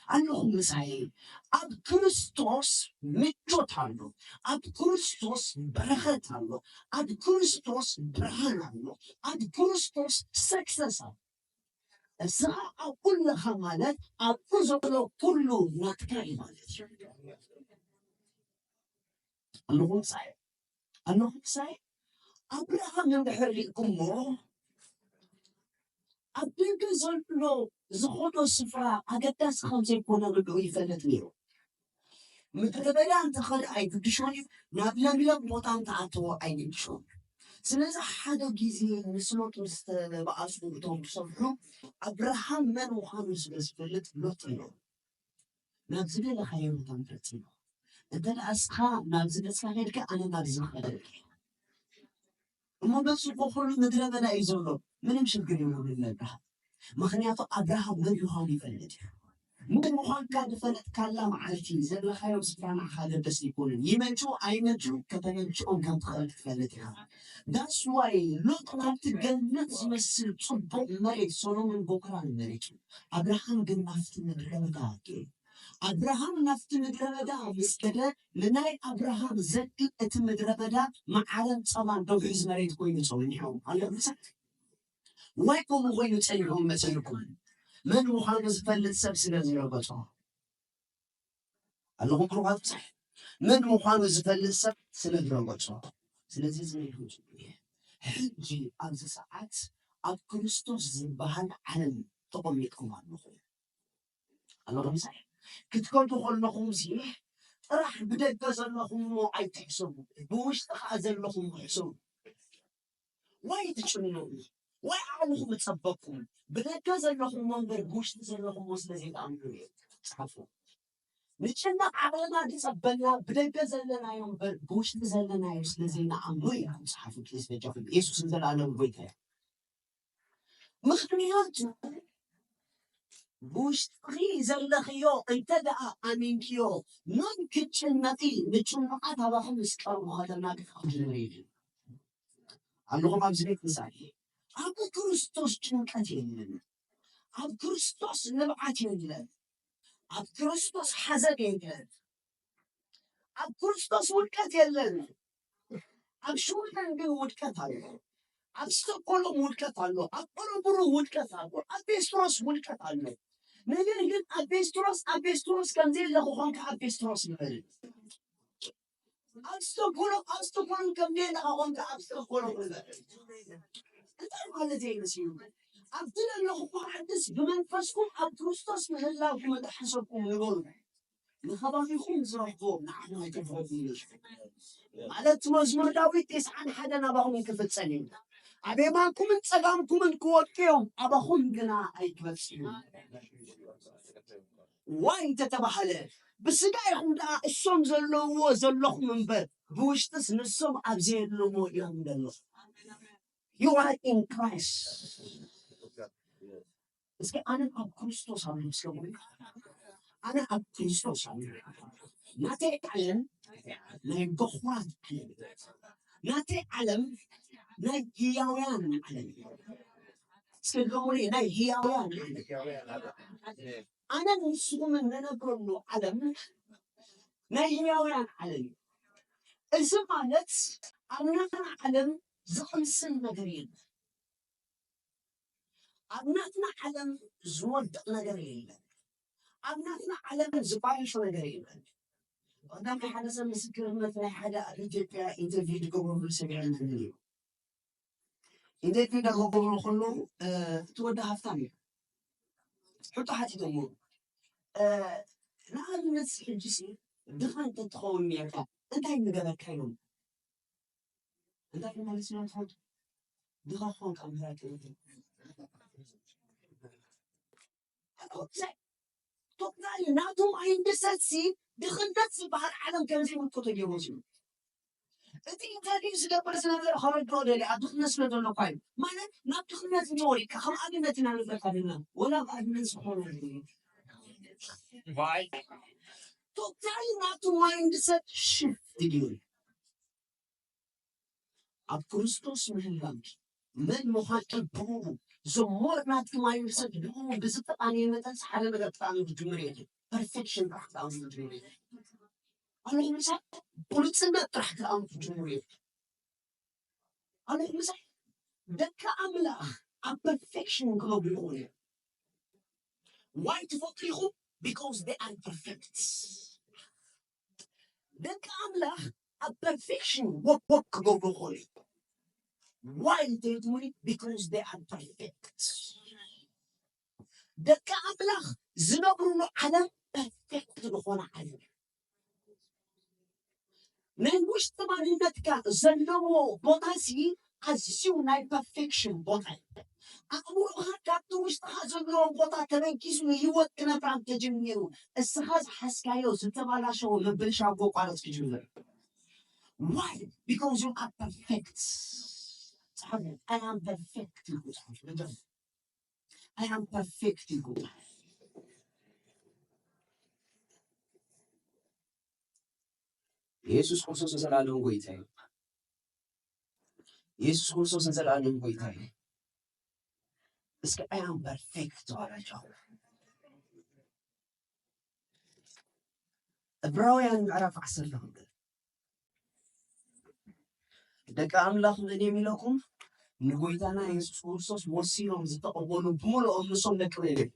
ኣለኹም ምሳይ። ኣብ ክርስቶስ ምቾት ኣሎ። ኣብ ክርስቶስ በረኸት ኣሎ። ኣብ ክርስቶስ ብርሃን ኣሎ። ኣብ ክርስቶስ ሰክሰስ ኣሎ። እስኻ ኣብ ኩልኻ ማለት ኣብኡ ዘሎ ኩሉ ናትካ እዩ ማለት እዩ። ኣለኹም ምሳይ? ኣለኹም ምሳይ? ኣብርሃም እንድሕር ሪእኩሞ ኣብ ደገ ዘሎ ዝኸዶ ስፍራ ኣገዳሲ ከም ዘይኮነ ርድኡ ይፈልጥ ነይሩ። ምድረ በዳ እንተኸደ ኣይግድሾን እዩ፣ ናብ ለምለም ቦታ እንተኣተወ ኣይግድሾን። ስለዚ ሓደ ግዜ ምስ ሎጥ ምስ ተበኣሱ እቶም ዝሰምዑ ኣብርሃም መን ምዃኑ ስለ ዝፈልጥ ሎጥ ኢሎም ናብ ዝደለኻዮ ቦታ ምረጽ ኢሎም። እንተ ደኣ እስኻ ናብ ዝደለኻ ከድካ ኣነ ናብ ዝኸደልካ እሞ በሱ እኮ ኩሉ ምድረ በዳ እዩ ዘሎ። ምንም ሽግር የብሉን ለብርሃም። ምኽንያቱ ኣብርሃም መን ምዃኑ ይፈልጥ እዩ። መን ምዃንካ ዝፈለጥካላ መዓልቲ ዘለኻዮ ስፍራ ንዓኻ ኣገደስቲ ኣይኮነን። ይመቹ ኣይመቹ ከተመንጭኦም ከም ትኽእል ክትፈልጥ ኢኻ። ዳስ ዋይ ሎጥ ናብቲ ገነት ዝመስል ጽቡቕ መሬት ሶዶምን ጎሞራን መሪጹ። ኣብርሃም ግን ናብቲ ምድረ በዳ ከደ። ኣብርሃም ናብቲ ምድረ በዳ ምስ ከደ ንናይ ኣብርሃም ዘርኢ እቲ ምድረ በዳ መዓረን ጸባን ደውሒ ዝመሬት ኮይኑ ጸኒሑ ኣሎ። ዋይ ከምኡ ኮይኑ ጸኒሑ መሰልኩም? መን ምዃኑ ዝፈልጥ ሰብ ስለ ዝረገጾ ኣለኹም ብሩኻት። መን ምዃኑ ዝፈልጥ ሰብ ስለ ዝረገጾ። ስለዚ ዝመይቱ ሕጂ ኣብዚ ሰዓት ኣብ ክርስቶስ ዝበሃል ዓለም ተቐሚጥኩም ኣለኹም። ኣለኹም ምሳይ ክትከዱ ከለኹም ሲ ጥራሕ ብደገ ዘለኹም እሞ ኣይትሕሰቡ፣ ብውሽጢ ከዓ ዘለኹም ሕሰቡ። ወይ ትጭንቁ ወይ ዓቕልኹም እጸበኩም። ብደገ ዘለኹም እሞ እምበር ብውሽጢ ዘለኹም እሞ ስለ ዘይትኣምኑ እዩ። ጸሓፉ። ንጭነቕ ዓቕልና ዝጸበና ብደገ ዘለናዮ እምበር ብውሽጢ ዘለናዮ ስለ ዘይንኣምኖ እዩ። ጸሓፉ ፕሊዝ በጃኹም። ኢየሱስ ንዘለኣለም ጎይታ እዩ። ምኽንያቱ ብውሽጥኺ ዘለኽዮ እንተ ደኣ ኣሚንክዮ መን ክጭነቒ ንጭኑቓት ኣባኹም ምስ ቀርቡ ከተናግፍ ኣምር እዩ። ኣለኹም ኣብዚ ቤት ምሳሌ ኣብ ክርስቶስ ጭንቀት የለን። ኣብ ክርስቶስ ንብዓት የለን። ኣብ ክርስቶስ ሓዘን የለን። ኣብ ክርስቶስ ውድቀት የለን። ኣብ ሽወደን ግን ውድቀት ኣሎ። ኣብ ስቶኮሎም ውድቀት ኣሎ። ኣብ ኦረብሩ ውድቀት ኣሎ። ኣብ ቬስቶሮስ ውድቀት ኣሎ። ነገር ግን ኣብ ቬስቶሮስ ኣብ ቬስቶሮስ ከም ዘየለ ክኾንካ ኣብ ቬስቶሮስ ንበል። ኣብ ስቶኮሎም ኣብ ስቶኮሎም ከም ዘየለ ክኾንካ ኣብ ስቶኮሎም ንበል። እንታይ ማለት እዩ መሲሉ? ኣብቲ ዘለኹ ሓድስ ብመንፈስኩም ኣብ ክርስቶስ ምህላውኩም እንዳሓሰብኩም ንበሉ። ንኸባቢኹም ዝረኽቦ ንዓኹም ኣይተፍረዱ ይብል። ማለት መዝሙር ዳዊት ተስዓን ሓደን ኣባኹም ክፍጸም እዩ። ኣብ የማንኩምን ጸጋምኩምን ክወቅዮም ኣባኹም ግና ኣይክበጽሑ። ዋይ እንተተባህለ ብስጋ ኢኹም ደኣ እሶም ዘለውዎ ዘለኹም እምበር ብውሽጥስ ንሶም ኣብ ዘየለዎ እዮም ዘለኹም። You are in Christ። እስኪ ኣነ ኣብ ክርስቶስ ኣለኹ። እስኪ በሉ፣ ኣነ ኣብ ክርስቶስ ኣለኹ። ናተይ ዓለም ናይ በኹራት ዓለም፣ ናተይ ዓለም ናይ ህያውያን ዓለም። እስኪ ድገሙለይ፣ ናይ ህያውያን ዓለም። ኣነ ንስኹም እንነብረሉ ዓለም ናይ ህያውያን ዓለም እዩ። እዚ ማለት ኣብ ናትና ዓለም ዝቕንስን ነገር የለን። ኣብ ናትና ዓለም ዝወድቕ ነገር የለን። ኣብ ናትና ዓለም ዝባይሾ ነገር የለን። ቀዳማይ ሓደ ሰብ ምስክርነት ናይ ሓደ ኣብ ኢትዮጵያ ኢንተርቪው ዝገብረሉ ሰሚዐ ነይረ። ኢንተርቪው እናገብሩ ከለዉ እቲ ወዲ ሃፍታም እዩ። ሕቶ ሓቲቶሞ ንኣብነት ሕጂ ሲ ድኻ እንተትኸውን ነርካ እንታይ ምገበርካ ኢሎም እንታይ ማለት ስለ ትፈልጡ ድኻ ክኾንካ ምህራት ቶታሊ ናቱ ማይንድሰት ሲ ድኽነት ዝበሃል ዓለም ከም ዘይምልከቶ ገይሩ ወሲኑ እቲ ኢንተርቪው ዝገብር ዝነበረ ከረድኦ ደሊ ኣብ ድኽነት ስለ ዘሎ እኳ እዩ ማለት ናብ ድኽነት እንተወሪድካ ከም ኣብነት ኢና ንብለካ ዘለና ወላ ኣብ ኣብነት ዝኾነ ቶታሊ ናቱ ማይንድሰት ሽፍት ገይሩ ኣብ ክርስቶስ ምህላውኪ መን ምዃን ቀልብኡ ዘሞር ናትኩም ኣይውሰድ። ብኡ ብዝተቃነየ መጠን ሓደ ነገር ተኣምር ጅምር የለ። ፐርፌክሽን ጥራሕ ተኣምር ጅምር የለ። ኣነ ምሳይ ብሉጽነት ጥራሕ ተኣምር ጅምር የለ። ኣነ ምሳይ ደቂ ኣምላኽ ኣብ ፐርፌክሽን ክነብሩ ይኾኑ እዮም። ዋይ ትፈጥሩ ኢኹም? Because they are perfect። ደቂ ኣምላኽ ኣብ ፐርፌክሽን ወክ ወክ ክገብሩ ይኾኑ እዮም። ዋይ እንተይትብሉ? Because they are perfect። ደቂ ኣምላኽ ዝነብሩሉ ዓለም ፐርፌክት ዝኾነ ዓለም እዩ። ናይ ውሽጢ ማንነትካ ዘለዎ ቦታ ሲ ኣዝዩ ናይ ፐርፌክሽን ቦታ እዩ። ኣእምሮኻ ካብቲ ውሽጥኻ ዘለዎ ቦታ ተበጊሱ ንህይወት ክነብራ እንተጀሚሩ፣ እስኻ ዝሓዝካዮ ዝተባላሸወ ምብልሻው ከቋርጽ ክጅምር። Why? Because you are perfect። ጻዕሩ፣ I am perfect ኢልኩ ጻዕሩ። I am perfect ኢልኩ ጻዕሩ። ኢየሱስ ክርስቶስ ንዘለኣለም ጎይታ እዩ። ኢየሱስ ክርስቶስ ንዘለኣለም ጎይታ እዩ። እስኪ I am perfect በላቸው። ዕብራውያን ምዕራፍ ዓሰርተ ክልተ፣ ደቂ ኣምላኽ መን እዮም ኢለኩም? ንጎይታና የሱስ ክርስቶስ ወሲኖም ዝተቐበሉ ብምልኦም ንሶም ደቂ መን እዮም?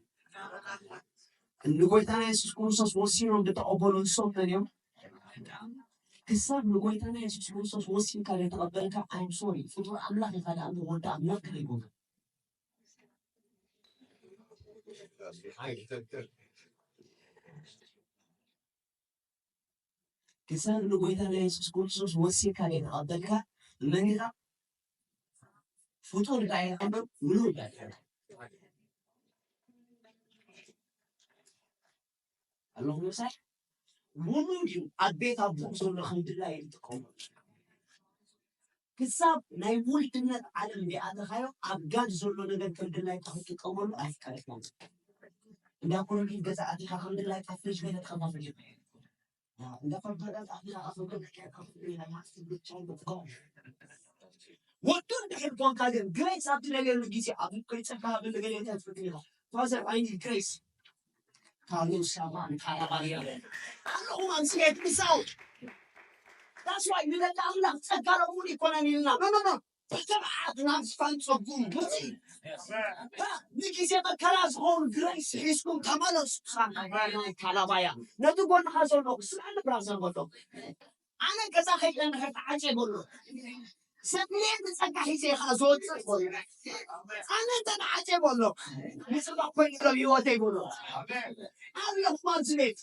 ንጎይታና የሱስ ክርስቶስ ወሲኖም ዝተቐበሉ ንሶም መን እዮም? ክሳብ ንጎይታና የሱስ ክርስቶስ ወሲንካ ዘይተቐበልካ፣ I'm sorry፣ ፍጡር ኣምላኽ ኢኻ ደኣ እሞ ወዲ ኣምላኽ ከይኮንካ። ክሳብ ንጎይታና የሱስ ክርስቶስ ወሲንካ ዘይተቐበልካ፣ መን ኢኻ? ፍጡር እንታይ ኢኻ? ውሉድ ኢኻ። ኣለኹም ምሳይ? ውሉድ እዩ። ኣብ ቤት ኣቦኡ ዘሎ ከም ድላይ እዩ ዝጥቀመሉ። ክሳብ ናይ ውልድነት ዓለም ዘይኣተኻዮ፣ ኣብ ጋድ ዘሎ ነገር ከም ድላይካ ክትጥቀመሉ ኣይፍቀደልካን። እንዳ ኮረንቲ ገዛ ኣቲኻ ከም ድላይካ ፍሪጅ ገለ ትኸፋፍል። ወዶ እንድሕር ኮንካ ግን ግሬስ ኣብ ትደልየሉ ግዜ ኣብ ከይጸካ ኣብ ገለ እንታይ ትፍትን ኢኻ? ፋዘር፣ I need grace። ካሉ ሳማ ካላባያ ኣለኹም ኣብ ስሜት ምሳው። That's why ንደቂ ኣምላኽ ጸጋ ለሙን ይኮነን ኢልና። No, no, no። ብትብዓት ናብ ዝፋን ጸጉም ንግዜ መከራ ዝኸውን ግሬስ ሒዝኩም ተመለሱ። ሳማ ካላባያ ነቲ ጎንኻ ዘሎ ስለ ብራዘር በሎ። ኣነ ገዛ ከይደ እንድሕር ተዓጽየ በሎ። ሰብልየ ንጸጋ ሒዘ ኢኻ ዝወጽእ በሎ። ኣነ እንተ ተዓጽየ በሎ። ንጽባሕ ኮይኑ ዶ ህይወተይ በሎ። ኣለኹም ኣብዚ ቤት።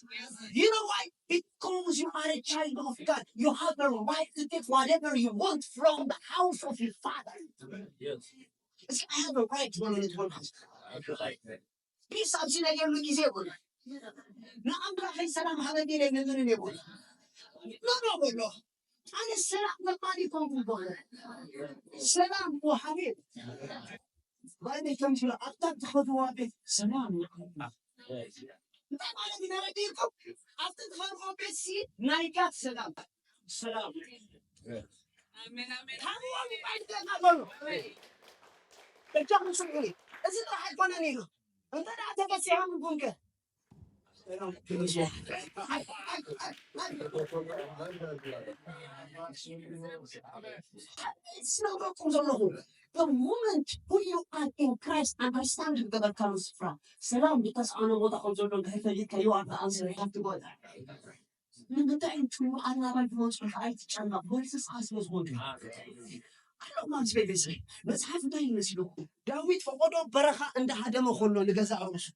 You know why? Because you are a child of God. You have the right to take whatever you want from the house of your father. It's I have a right to one in one house. ፒስ ኣብዚ ነገርሉ ግዜ የብሉ። ንኣምላኸይ ሰላም ሃበኒ ኢለ ይልምን የብሉ። ኖ ኖ በሎ። ኣነ ሰላም ለማኒ ኮንኩ በሎ። ሰላም ወሃቢ። ባይብል ከም ዝብሎ ኣብታ ትኸድዋ ቤት ሰላም ይኹን። እንታይ ማለት እዩ? ነረዲእኩም ኣብቲ ትኸድዎ ቤት ሲ ናይ ጋት ሰላም ሰላም። ኣሜን፣ ኣሜን። ታምዋ ሚባይ ይደና በሎ። እጃኹም ስምዑ። እዚ ጥራሕ ኣይኮነን ኢሉ። እንተ ደኣ ተፈሲሖም ይኩንከ? ስነግረኩም ዘለኹ፣ the moment who you are in Christ, understand ዝገበርካሉ ስፍራ፣ ሰላም ዝተስኣኖ ቦታ ከም ዘሎ እንድሕር ፈሊጥካ፣ you are the answer, you have to go there። ንምንታይ እዩ ትብሉ ኣናባይ ዝበፅሑ ኣይትጨነቕ፣ መልስኻ ስለ ዝኾንካ። ኣለኹም ኣብዚ ቤተሰብ፣ መጽሓፍ እንታይ ይመስለኩም? ዳዊት ፈቐዶ በረኻ እንዳሃደመ ከሎ ንገዛእ ርእሱ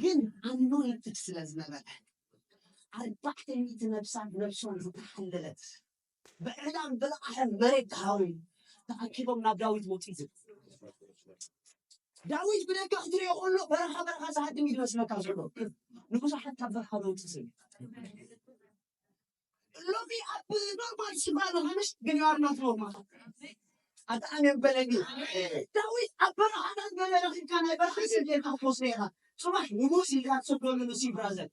ግን ኣኖይንትድ ስለ ዝነበረ፣ ኣርባዕተ ሚእቲ ነብሳት ነብሶም ዝተሓለለት፣ ብዕላን ብልቓሕን መሬት ተሃዊሉ ተኣኪቦም ናብ ዳዊት መጹ ይብል። ዳዊት ብደገ ክትሪኦ ከሎ በረኻ በረኻ ዝሃድም እዩ ዝመስለካ ዘሎ። ንብዙሓት ካብ በረኻ ዘውጽእ ሰብ እዩ። ሎሚ ኣብ ኖርማል ስፍራ ንኸምሽ ግን you are not normal። ኣጣዕም የበለኒ። ዳዊት ኣብ በረኻ እናዝመረ ረኺብካ ናይ በረኻ ሰብ ጌርካ ትወስዶ ኢኻ። ጽባሕ ንጉስ ኢልካ ትሰደሉ ንሱ እዩ ብራዘር።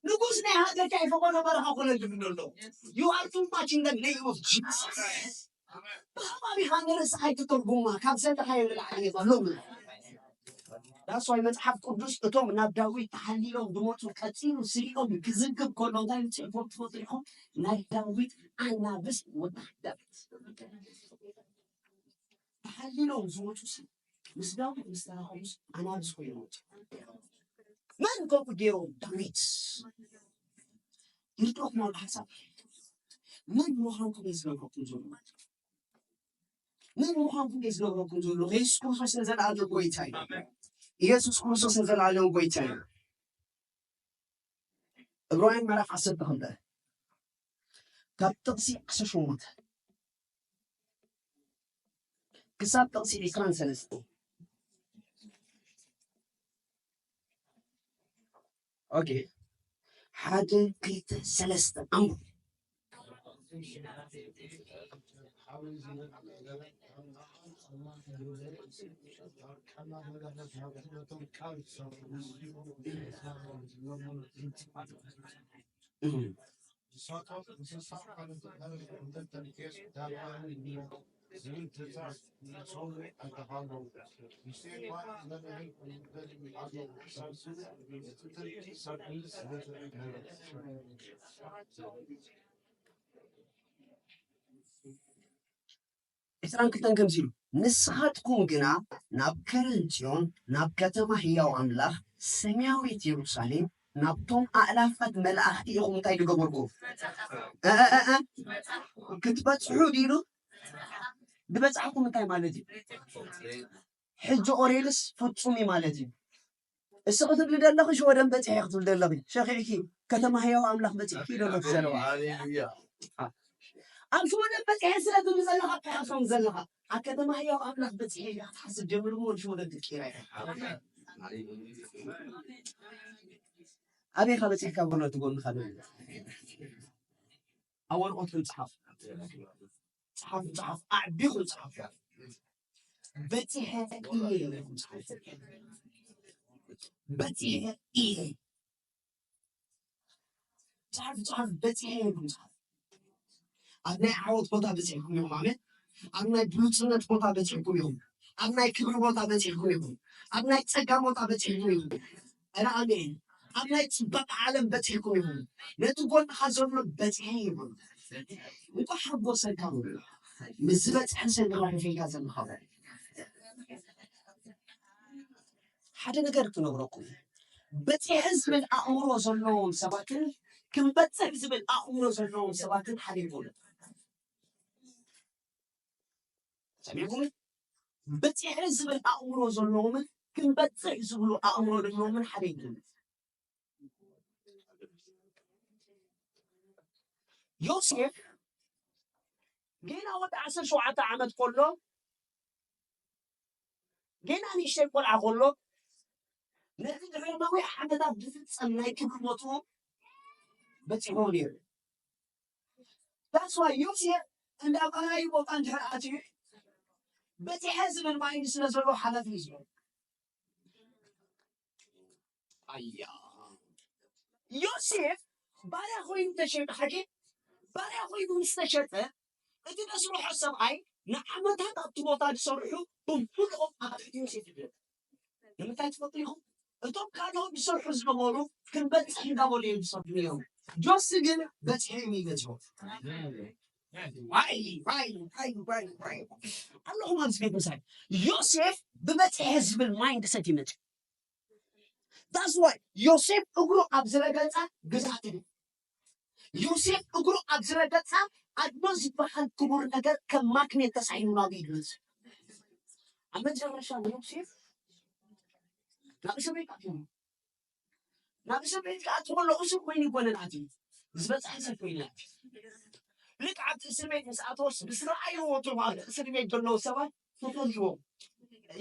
ንጉስ ናይ ሃገርካ ይፈቐዶ በረኻ ኮነ ዝብል ኣሎ። You are too much in the name of Jesus። ብኸባቢ ኢኻ ንርእስኻ ኣይትተርጉማ፣ ካብ ዘለኻዮ ንላዕሊ እዩ ዘሎ። That's why መጽሓፍ ቅዱስ እቶም ናብ ዳዊት ተሓሊሎም ዝመጹ ቀጺሉ ስሪኦም ክዝግብ ከሎ እንታይ ጽሑፎም ትፈልጡ ኢኹም? ናይ ዳዊት ኣናብስ ወታደራት። ተሓሊሎም ዝመጹ ሲ ምስ ዳዊት ምስ ተራኸቡስ ኣናብስ ኮይኖም መጹ። መን ከምኡ ገይሮም? ዳዊት። ይርድኦኩም ኣሎ ሓሳብ? መን ምዃንኩም እዩ ዝነግረኩም ዘሎ? መን ምዃንኩም እዩ ዝነግረኩም ዘሎ? ኢየሱስ ክርስቶስ ንዘለኣለም ጎይታ እዩ። ኢየሱስ ክርስቶስ ንዘለኣለም ጎይታ እዩ። ዕብራውያን ምዕራፍ ዓሰርተ ክልተ ካብ ጥቕሲ ዓሰርተ ሸሞንተ ክሳብ ጥቕሲ ዕስራን ሰለስተን። ኦኬ፣ ሓደ ክልተ ሰለስተ ኣንብቡ። ዕስራን ክልተን ከምዚ ኢሉ፣ ንስኻትኩም ግና ናብ ከረን ጽዮን፣ ናብ ከተማ ህያው ኣምላኽ፣ ሰማያዊት የሩሳሌም፣ ናብቶም ኣእላፋት መላእኽቲ ኢኹም እንታይ ዝገበርኩም? እ፣ እ፣ እ፣ እ፣ ክትበጽሑ ድኢሉ? ዝበጻሕኩም እንታይ ማለት እዩ? ሕጂ ኦሬልስ ፍጹም እዩ ማለት እዩ። እስኺ ትብሊ ዘለኺ ሽወደን በጺሐ ክትብሊ ዘለኺ። ሸኺዕኪ ከተማ ህያው ኣምላኽ በጺሕኪ ዘሎ ትዘረባ። ኣብ ሽወደን በጺሐ ስለ ትብሊ ዘለኻ፣ ትሓስቦም ዘለኻ። ኣብ ከተማ ህያው ኣምላኽ በጺሐ ኢልካ ክትሓስብ ጀምር እሞ ንሽወደን ክትቅይራ ኢኻ። ኣበይ ኢኻ በጺሕካ ብሎ ትጎንኻ ዘሎ? ኣብ ወረቐትኩም ጽሓፍ። ጽሓፍ፣ ጽሓፍ፣ ኣዕቢኹም ጽሓፍ። በጺሐ እየ ኢልኩም ጽሓፍ። በጺሐ እየ። ጽሓፍ፣ ጽሓፍ፣ በጺሐ ኢልኩም ጽሓፍ። ኣብ ናይ ዓወት ቦታ በጺሕኩም ኢኹም። ኣሜን። ኣብ ናይ ብሉጽነት ቦታ በጺሕኩም ኢኹም። ኣብ ናይ ክብሪ ቦታ በጺሕኩም ኢኹም። ኣብ ናይ ጸጋ ቦታ በጺሕኩም ኢኹም። ኧረ ኣሜን። ኣብ ናይ ጽባቐ ዓለም በጺሕኩም ኢኹም። ነቲ ጎንኻ ዘሎ በጺሐ ይኹን። እንኳዕ ሓጎሰካ ይኹን። ምስ ዝበጽሐ ሰብ ኢኻ ኮፍ ኢልካ ዘለኻ። ሓደ ነገር ክነግረኩም። በጺሐ ዝብል ኣእምሮ ዘለዎም ሰባትን ክንበጽሕ ዝብል ኣእምሮ ዘለዎም ሰባትን ሓደ ይኾኑ። ሰሚዕኩም? በጺሐ ዝብል ኣእምሮ ዘለዎምን ክንበጽሕ ዝብሉ ኣእምሮ ዘለዎምን ሓደ ይኾኑ። ዮሴፍ ገና ወዲ ዓሰርተ ሸውዓተ ዓመት ከሎ፣ ገና ንእሽተይ ቆልዓ ከሎ፣ ነቲ ድሕሪ ነዊሕ ዓመታት ዝፍጸም ናይ ክብሪ ቦትኡ በጺሕዎ ነይሩ። That's why ዮሴፍ እንዳ ቀራዩ ቦታ እንድሕር ኣትዩ፣ በጺሐ ዝብል ማይንድ ስለ ዘለዎ ሓላፊ እዩ ዝብል። ኣያ፣ ዮሴፍ ባርያ ኮይኑ ተሸይጡ፣ ሓቂ ባርያ ኮይኑ ምስ ተሸጠ፣ እቲ ዘስርሖ ሰብኣይ ንዓመታት ኣብቲ ቦታ ዝሰርሑ ብምልኦም ኣብ ትሕቲ ዮሴፍ ይብለጥ። ንምንታይ ትፈልጡ ኢኹም? እቶም ካልኦት ዝሰርሑ ዝነበሩ ክንበጽሕ እንዳበሉ እዮም ዝሰርሑ ነይሮም። ጆሲ ግን በጺሑ እዩ ይገዝፎ። ዋይ፣ ዋይ፣ ዋይ፣ ዋይ፣ ዋይ። ኣለኹም ኣብዚ ቤት ምሳይ። ዮሴፍ ብበጺሐ ዝብል ማይንድ ሰት ይመጽእ። That's why ዮሴፍ እግሩ ኣብ ዝረገጸ ግዛት እዩ። ዮሴፍ እግሩ ኣብ ዝረገጸ ኣድኖ ዝበሃል ክቡር ነገር ከም ማግኔት ተሳሒቡ ናብ ኢዱ ይመጽእ። ኣብ መጨረሻ ዮሴፍ ናብ እስር ቤት ኣትዩ። ናብ እስር ቤት ክኣቱ ከሎ እሱር ኮይኑ ይኮነን ኣትዩ። ዝበጽሐ ሰብ ኮይኑ ኣትዩ። ልክ ኣብቲ እስር ቤት ምስ ኣተወስ ምስ ረኣይዎ እቶም ኣብ እስር ቤት ዘለዉ ሰባት ተፈሊዎም።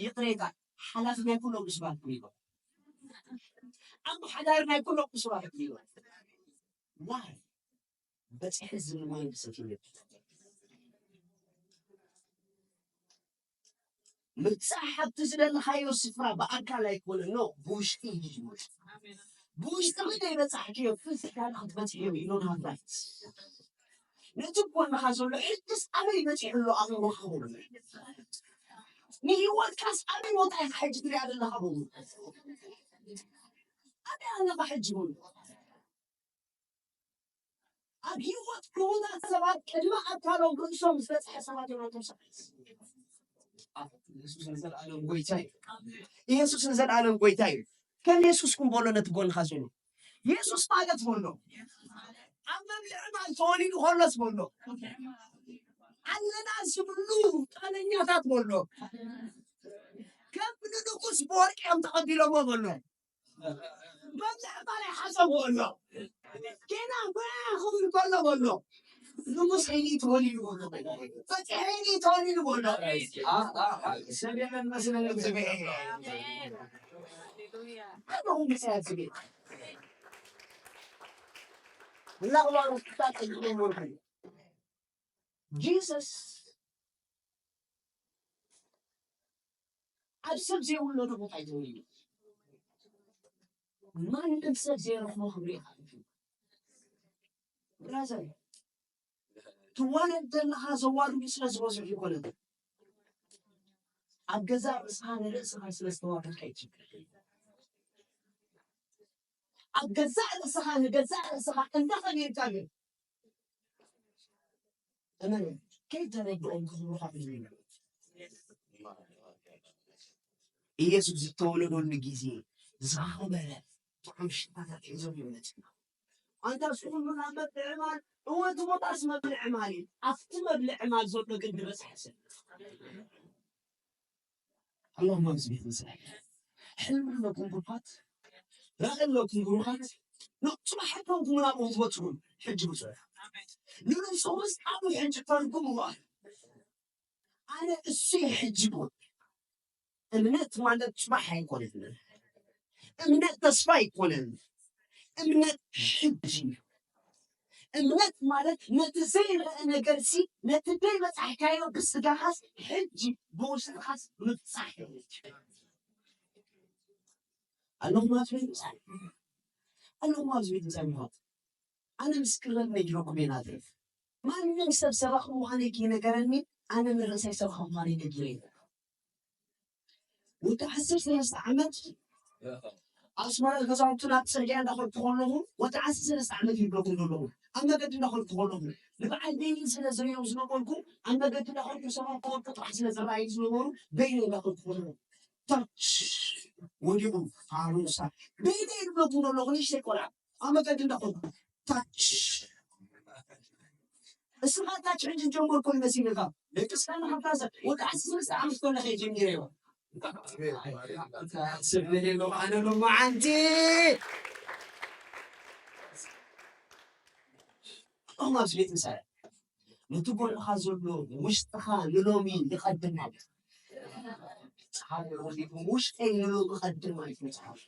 ይቕሬታ፣ ሓላፊ ናይ ኩሎም እሱራት ኮይኑ ይኮን። ኣመሓዳሪ ናይ ኩሎም እሱራት ኮይኑ ይኮን። ዋይ? በጺሐ ዝብል ማይንድ ሰት ይብል። ምብጻሕ ኣብቲ ዝደለኻዮ ስፍራ ብኣካል ኣይኮነን፣ ኖ፣ ብውሽጢ እዩ ዝመጽእ። ብውሽጢ ዘይበጻሕክዮ ፊዚካሊ ክትበጽሕዮ you don't have right። ነቲ ጎንኻ ዘሎ ሕጅስ ኣበይ በፂሑ ኣሎ ኣእምሮኻ በሎ። ንህይወትካስ ኣበይ ቦታ ኢኻ ሕጂ ትሪኣ ዘለኻ በሎ። ኣበይ ኣለኻ ሕጂ በሎ። ኣብ ህይወት ክቡራት ሰባት ቅድሚ ኣካሎም ርእሶም ዝበፅሐ ሰባት እዮም። ኣቶም ሰባት ኢየሱስ ንዘለኣለም ጎይታ እዩ። ኢየሱስ ንዘለኣለም ጎይታ እዩ። ከም ኢየሱስ ክንበሎ ነቲ ጎንኻ ዘሎ ኢየሱስ ማለት በሎ። ኣብ መብልዒ ማል ተወሊዱ ከሎስ በሎ ኣለና ዝብሉ ቃለኛታት በሎ። ከም ንንጉስ ብወርቂ እዮም ተቐቢሎሞ በሎ። መብልዒ ማል ኣይሓሰብዎ ኣሎ። ጌና በያ ክብል ከሎ በሎ። ንጉስ ሄሊ ተወሊዱ በሎ። በፂሒ ሄሊ ተወሊዱ በሎ። ሰሜን መስለን ዝብሄ ኣለኹም ብሰያት ዝብል እናቕባሩ ክታተል ጀመርኩ። ጂሰስ ኣብ ሰብ ዘይውለዶ ቦታ እዩ ተወሊዱ። ማንም ሰብ ዘይረኽቦ ክብሪ ይሓልፍ እዩ። ብራዘር ትዋለድ ዘለኻ ዘዋርዱ ስለ ዝበዝሑ ይኮነ ኣብ ገዛእ ርእስኻ ንርእስኻ ስለ ዝተዋረድካ ይችግር ኣብ ገዛእ ርእስኻ ንገዛእ ርእስኻ እንዳኸቢርካ ግን እመን ከይተረድኦም ክኽብሩኻ ኢየሱስ ዝተወለደሉ ግዜ ዝኸበረ ጥዑም ሽታታት ሒዞም ይመፅና ኣንታ ስኹም ናብ መብልዒ ማል እወ እቲ ቦታስ መብልዒ ማል እዩ ኣብቲ መብልዒ ማል ዘሎ ግን ዝበፅሐ ሰብ ኣላሁማ ብስሚት ምሳይ ሕልሚ ኣለኩም ብሩኻት ራእይ ኣለኩም ብሩኻት ንጹሕ ሕልምኩም ናብኡ ትበጽሑ ሕጂ ብጹሕ ንንጹህ ምስ ኣብ ሕጂ ተርጉምዋ ኣነ እሱ ሕጂ ብወ እምነት ማለት ጽባሕ ኣይኮነን እምነት ተስፋ ኣይኮነን እምነት ሕጂ እምነት ማለት ነቲ ዘይረአ ነገርሲ ነቲ ደይ በጻሕካዮ ብስጋኻስ ሕጂ ብውሽጥኻስ ምብጻሕ ኣለኹም ኣብዚ ቤት ምሳይ ኣለኹም ኣብዚ ቤት ምሳይ ምዃት ኣነ ምስክረን ነጊረኩም እየ ናትረፍ ማንም ሰብ ሰባኺ ምዃነይ ከይነገረኒ ኣነ ንርእሰይ ሰባኺ ምዃነይ ነጊረ እየ ወዲ ዓሰርተ ሰለስተ ዓመት ኣስመራ ገዛውትና ጽርግያ እንዳኸድኩ ከለኹ ወዲ ዓሰርተ ሰለስተ ዓመት ይብለኩም ዘለኹ ኣብ መገዲ እንዳኸድኩ ከለኹ ንበዓል በይኒ ስለ ዝሪኦም ዝነበርኩ ኣብ መገዲ እንዳኸድኩ ሰባት ተወርቁ ጥራሕ ስለ ዝረኣዩ ዝነበሩ በይኒ እንዳኸድኩ ከለኹ ታች ወዲቑ ሃሩሳ በይኒ ይብለኩም ዘለኹ ንእሽተይ ቆልዓ ኣብ መገዲ እንዳኸድኩ ታች እስኻ ታች ሕጂ ጀመርኩ ይመሲልካ ደቂ እስካን ሓፍታሰ ወዲ ዓሰርተ ሰለስተ ዓመት ኮነ ከይጀሚረዮ ስብልሎ ኣነ ሎማዓንቲ ኣሁን ኣብዚ ቤት ምሳሌ ነቲ ጎንኻ ዘሎ ውሽጥኻ ንሎሚ ይቐድም ማለት ውሽጠይ ንሎሚ ይቐድም ማለት መፅሓፍ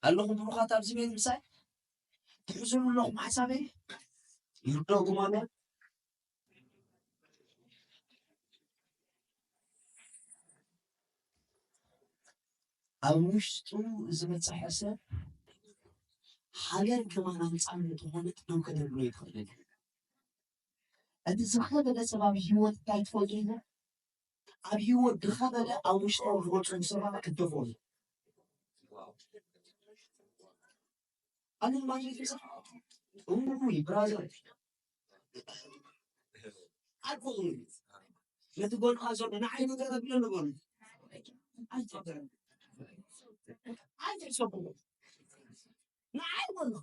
ኣለኹም ብሩኻት ኣብዚ ቤት ምሳይ ትሕዝኑ ኣለኹም ሓሳበይ ይርደኩም ኣሎ ኣብ ውሽጡ ዝበፅሐ ሰብ ሃገር ከማን ኣንፃር እንተኾነት ደው ከተብሎ ይትኽእልን እቲ ዝኸበደ ሰብ ኣብ ህይወት እንታይ ትፈልጡ ኢለ ኣብ ህይወት ዝኸበደ ኣብ ውሽጦም ዝወፅኡ ሰባት ክደፈኑ ኣነ ማግኘት ይሰ እሙይ ብራዘር ኣልኮል ነቲ ጎንኻ ዘሎ ንዓይ ንገረብለ ንበሉ ኣይትሕሰብዎ ንዓይ በሎ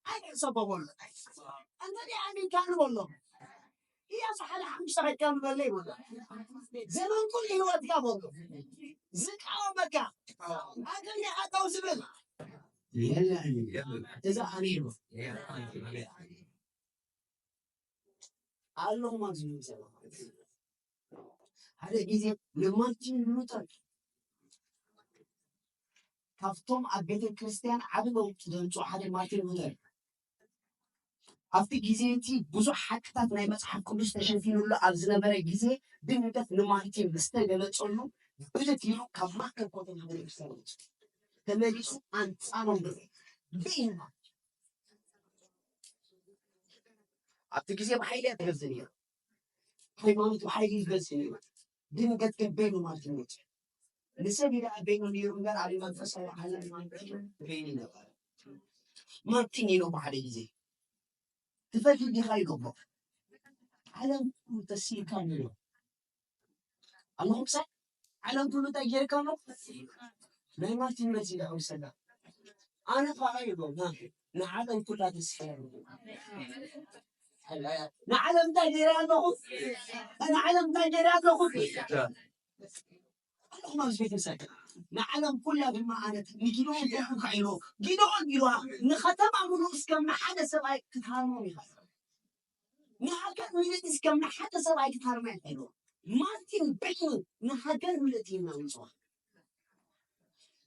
ኣይትሕሰቦ በሎ እንተ ኣሚንካ ንበሎ እያሱ ሓደ ሓሙሽተ ከይካ ንበለ ይበሎ ዘመን ኩሉ ህይወትካ በሎ ዝቃወመካ ኣገኛ ኣተው ዝብል የለን እዛ ኣነ ይበ ኣለኹም ኣብዚ ምምሰል ሓደ ግዜ ንማርቲን ሉተር ካብቶም ኣብ ቤተ ክርስቲያን ዓቢ ለውጢ ዘምፅኡ ሓደ ማርቲን ሉተር ኣብቲ ግዜ እቲ ብዙሕ ሓቅታት ናይ መጽሓፍ ቅዱስ ተሸፊኑሉ ኣብ ዝነበረ ግዜ፣ ድንገት ንማርቲን ዝተገለጸሉ፣ ብልት ኢሉ ካብ ማእከል ኮተና ቤተክርስትያን ወጺኡ። ተመሊሱ ኣንጻሮም ደው ኢሉ። ብኢማ ኣብቲ ግዜ ብሓይሊ እያ ትገዝእ ነይራ። ሃይማኖት ብሓይሊ ይገዝእ ነይሩ። ድንገት ግን በይኑ ማርቲን ወጺኡ። ንሰብ ኢለ ኣበይኑ ነይሩ እምበር፣ ኣብ መንፈሳዊ ዓለም ማርቲን በይኑ ነበረ። ማርቲን ኢሉ ብሓደ ግዜ፣ "ትፈልጥ ዲኻ?" ይገብሮ። "ዓለም ኩሉ ተሲእካ ነይሩ ኣለኹም ሳይ፣ ዓለም ኩሉ እንታይ ጌርካ ኣሎ?" ናይ ማርቲን መልሲ ዳዊት ሰላ፣ "ኣነ ኸዓ" ይብሎ፣ "ና፣ ንዓለም ኩላ ተሲእካ ኣለኹ። ንዓለም እንታይ ጌረ ኣለኹ? ንዓለም እንታይ ጌረ ኣለኹ?" ኣለኹም ኣብዚ ቤተክርስትያን። "ንዓለም ኩላ ድማ ኣነ ንጊደዎን ጌርኩካ" ኢሉ። ጊደዎን ኢሉ ንከተማ ምሉእ እስከም ንሓደ ሰብኣይ ክትሃርሞም ኢኻ። ንሃገር ምልእቲ እስከም ንሓደ ሰብኣይ ክትሃርማ ኢኻ ኢሉ። ማርቲን በይኑ ንሃገር ምልእቲ ኢልና ንጽዋዕ።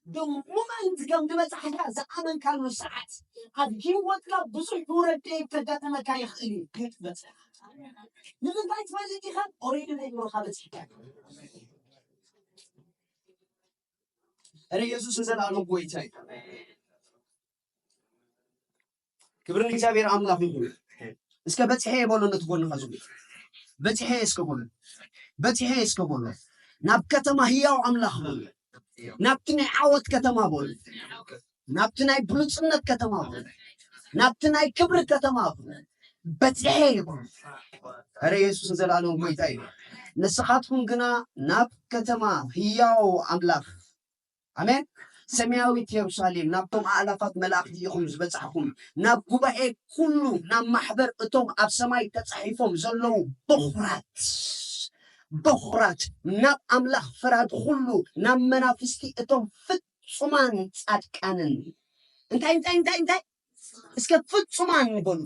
The moment ከም ዝበጻሕካ ዝኣመንካሉ ሰዓት፣ ኣብ ህይወትካ ብዙሕ ውረድ ከጋጥመካ ይኽእል እዩ። ከይትበጽሕ ንምንታይ ትፈልጥ ኢኻ? ኦሬዲ ናይ ኑሮኻ በጺሕካ። እረ ኢየሱስ ንዘለኣለም ጎይታ እዩ። ክብሪ ንእግዚኣብሔር ኣምላኽ ይኹን። እስከ በጺሐ እየ በሎ፣ ነቲ ጎንኻ ዘሎ በጺሐ እየ እስከ በሎ፣ በጺሐ እየ እስከ በሎ። ናብ ከተማ ህያው ኣምላኽ በሎ፣ ናብቲ ናይ ዓወት ከተማ በሎ፣ ናብቲ ናይ ብሉጽነት ከተማ በሎ፣ ናብቲ ናይ ክብሪ ከተማ በሎ። በጺሐ እየ በሎ። እረ ኢየሱስ ንዘለኣለም ጎይታ እዩ። ንስኻትኩም ግና ናብ ከተማ ህያው ኣምላኽ፣ ኣሜን፣ ሰማያዊት የሩሳሌም፣ ናብቶም ኣእላፋት መላእኽቲ ኢኹም ዝበጻሕኩም፣ ናብ ጉባኤ ኩሉ፣ ናብ ማሕበር እቶም ኣብ ሰማይ ተጻሒፎም ዘለዉ በኹራት፣ በኹራት፣ ናብ ኣምላኽ ፈራዲ ኩሉ፣ ናብ መናፍስቲ እቶም ፍጹማን ጻድቃንን። እንታይ፣ እንታይ፣ እንታይ፣ እንታይ? እስከ ፍጹማን ንበሉ።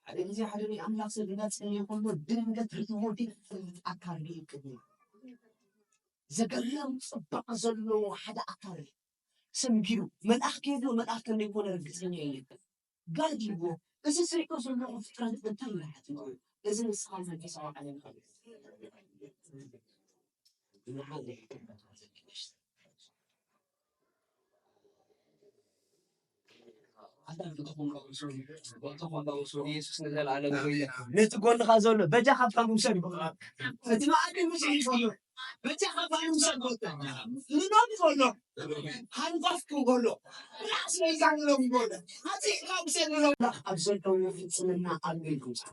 ሓደ ግዜ ሓደ ናይ ኣምላኽ ሰብ እናጸለየ ከሎ ድንገት ርእይዎ ዘይፈልጥ ኣካል ርእዩ ቅድሚኡ። ዘገርም ጽባቐ ዘለዎ ሓደ ኣካል ሰንቢዱ። መልኣኽ ከየድሎ፣ መልኣኽ ከም ዘይኮነ ርግጸኛ እየ። ጋድ ይብሎ፣ "እዚ ዝሪኦ ዘለኹ ፍጥረት እንታይ ይበሃል?" እዚ ንስኻ መንፈሳዊ ዓለም ኢኻ። ኢየሱስ ንዘለኣለም ጎይታ። ነቲ ጎንኻ ዘሎ በጃኻ ካብታ ምውሰድ ይበቕዓካ። እቲ መኣዲ ብዙሕ እዩ ዘሎ። በጃኻ ካብታ ምውሰድ ይበቕዓካ። ንኖም ዘሎ፣ ሃንጓፍ ክብሎ፣ ራስ መይዛን ሎም ይበሎ። ኣቲ ካብ ውሰድ ሎም ኣብ ዘለዎ ፍጽምና ኣሎ ኢልኩም ጻፉ።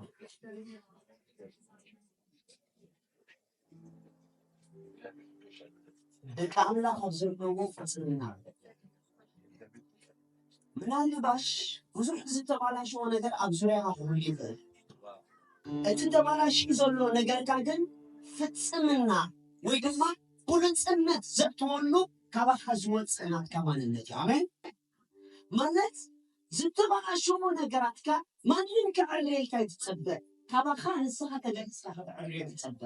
ደቂ ኣምላኽ ኣብ ዘለዎ ፍጽምና። ምናልባሽ ብዙሕ ዝተባላሸወ ነገር ኣብ ዙርያኻ ክህሉ ይኽእል። እቲ ተባላሽዩ ዘሎ ነገርካ ግን ፍጽምና ወይ ድማ ብሉጽነት ዘእትወሉ ካባኻ ዝወጽእ ናትካ ማንነት እዩ። ኣሜን። ማለት ዝተባላሸወ ነገራትካ ማንም ከዕርየልካ ኣይትጸበ። ካባኻ ንስኻ ተገሊጽካ ከተዕርዮ ትጸበ።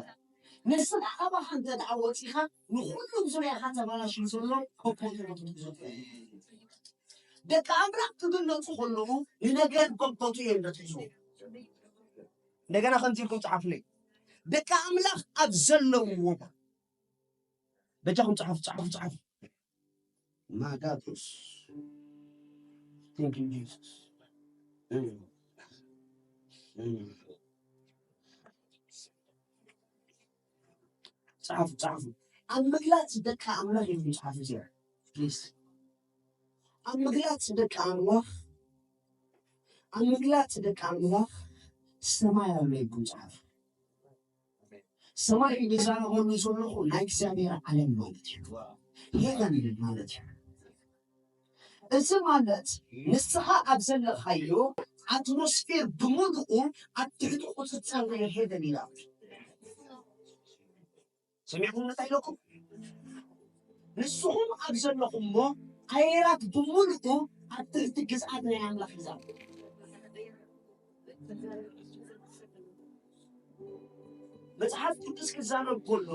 ንስኻ ካባኻ እንተ ደኣ ወጺኻ ንኹሉ ዙርያኻ ተባላሽዩ ዘሎ ኮኮ ትረኽቦ። ደቂ ኣምላኽ ክግለጹ ከለዉ ንነገር በቦቱ እዮም ዘትሕዙ። እንደገና ከምዚ ኢልኩም ጸሓፉለይ። ደቂ ኣምላኽ ኣብ ዘለውዎ። በጃኹም ጸሓፉ፣ ጸሓፉ፣ ጸሓፉ። ማጋቶስ። Thank you, Jesus. እም። እም። ጸሓፉ፣ ጸሓፉ። ኣብ ምግላጽ ደቂ ኣምላኽ ኢልኩም ጸሓፉ እዚኣ። ፕሊዝ። ኣብ ምግላጽ ደቂ ኣምላኽ፣ ኣብ ምግላጽ ደቂ ኣምላኽ ሰማይ ኣሎ ኢልኩም ጸሓፉ። ሰማይ ዝዛረበሉ ዘለኹ ናይ እግዚኣብሔር ዓለም ማለት እዩ። ሄቨን ማለት እዩ። እዚ ማለት ንስኻ ኣብ ዘለኻዮ ኣትሞስፌር ብምሉኡ ኣብ ትሕቲ ቁጽጽር ናይ ሄቨን ይላል። ሰሚዕኩም እንታይ ኢለኩም? ንስኹም ኣብ ዘለኹምሞ ኣየራት ብምሉኡ ኣብ ትሕቲ ግዝኣት ናይ ኣምላኽ ግዝኣት። መጽሓፍ ቅዱስ ክዛረብ ከሎ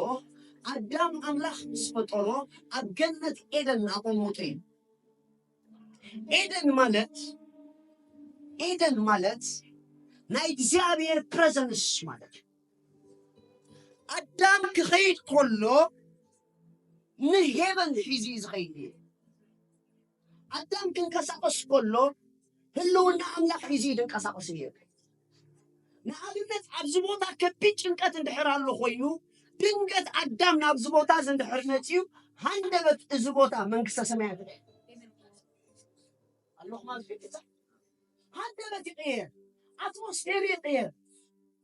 ኣዳም ኣምላኽ ምስ ፈጠሮ ኣብ ገነት ኤደን ኣቐመጦ እዩ። ኤደን ማለት ኤደን ማለት ናይ እግዚኣብሔር ፕረዘንስ ማለት እዩ። ኣዳም ክኸይድ ከሎ ንሄቨን ሒዙ እዩ ዝኸይድ እዩ። ኣዳም ክንቀሳቀስ ከሎ ህልውና ኣምላኽ ሒዙ እዩ ዝንቀሳቀስ እዩ። ንኣብነት ኣብዚ ቦታ ከቢድ ጭንቀት እንድሕር ኣሎ ኮይኑ ድንገት ኣዳም ናብዚ ቦታ እዚ እንድሕር መፅዩ ሃንደበት እዚ ቦታ መንግስተ ሰማያት ኣለኹም ኣብዚ ቤተሰብ ሃንደበት ይቅየር፣ ኣትሞስፌር ይቅየር።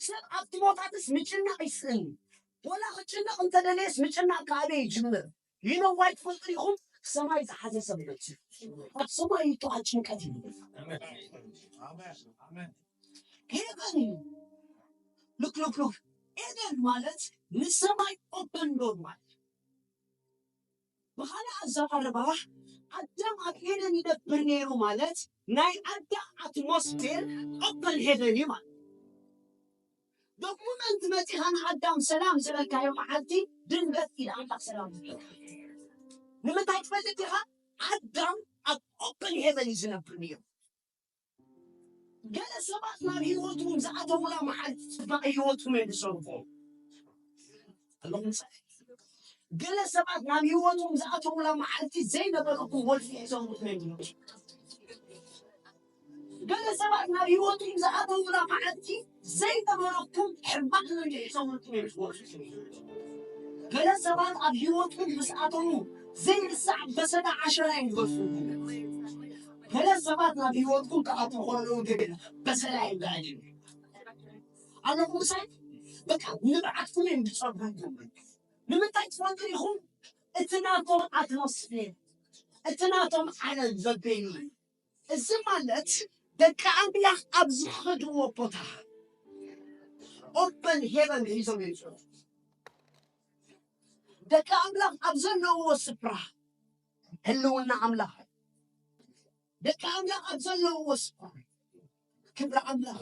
ሰብ ኣብቲ ቦታትስ ምጭናቅ ይስእን። ወላ ክጭነቅ እንተደለየስ ምጭናቅ ከኣበይ ይጅምር? ይነዋይ ትፈልጡ ኢኹም? ሰማይ ዝሓዘ ሰብ ይበጽሕ። ኣብ ሰማይ ይተዋል ጭንቀት ይብል። ሄቨን እዩ። ሉክ ሉክ ሉክ ኤደን ማለት ንሰማይ ኦፕን ዶር ማለት ብኻልእ ኣዘራርባ ኣዳም ኣብ ኤደን ይነብር ነይሩ ማለት ናይ ኣዳም ኣትሞስፌር ኦፐን ሄቨን እዩ ማለት ዶኩመንት መፂኻ ንኣዳም ሰላም ዝበልካዮ መዓልቲ ድንገት ኢድ ኣምላኽ ሰላም ዝበልካ ንምንታይ ትፈልጥ ኢኻ ኣዳም ኣብ ኦፐን ሄቨን እዩ ዝነብር ነይሩ ገለ ሰባት ናብ ህይወትኩም ዝኣተውላ መዓልቲ ፅባቐ ህይወትኩም እዮም ዝሰርሑ ኣለኹም ገለ ሰባት ናብ ህይወትኩም ዝኣተውላ መዓልቲ ዘይነበረኩም ወልፊ ሒዞም ገለ ሰባት ናብ ህይወትኩም ዝኣተውላ መዓልቲ ዘይነበረኩም ሕማቕ ነገር ሒዞም ገለ ሰባት ኣብ ህይወትኩም ምስ ኣተዉ ዘይርሳዕ በሰላ ዓሸራ እዮም ዝወስዱ ገለ ሰባት ናብ ህይወትኩም ክኣትዉ ከለዉ ግን በሰላ ይበሃል እዩ ኣለኹም ምሳይ በቃ ንብዓትኩም እዮም ዝፀርጉ ንምንታይ ትፈልጡ ኢኹም እቲ ናቶም ኣትሞስፌር እቲ ናቶም ዓለም ዘበይኑ እዚ ማለት ደቂ ኣምላኽ ኣብ ዝኸድዎ ቦታ ኦፐን ሄቨን ሒዞም ይፅሩ ደቂ ኣምላኽ ኣብ ዘለውዎ ስፍራ ህልውና ኣምላኽ ደቂ ኣምላኽ ኣብ ዘለውዎ ስፍራ ክብሪ ኣምላኽ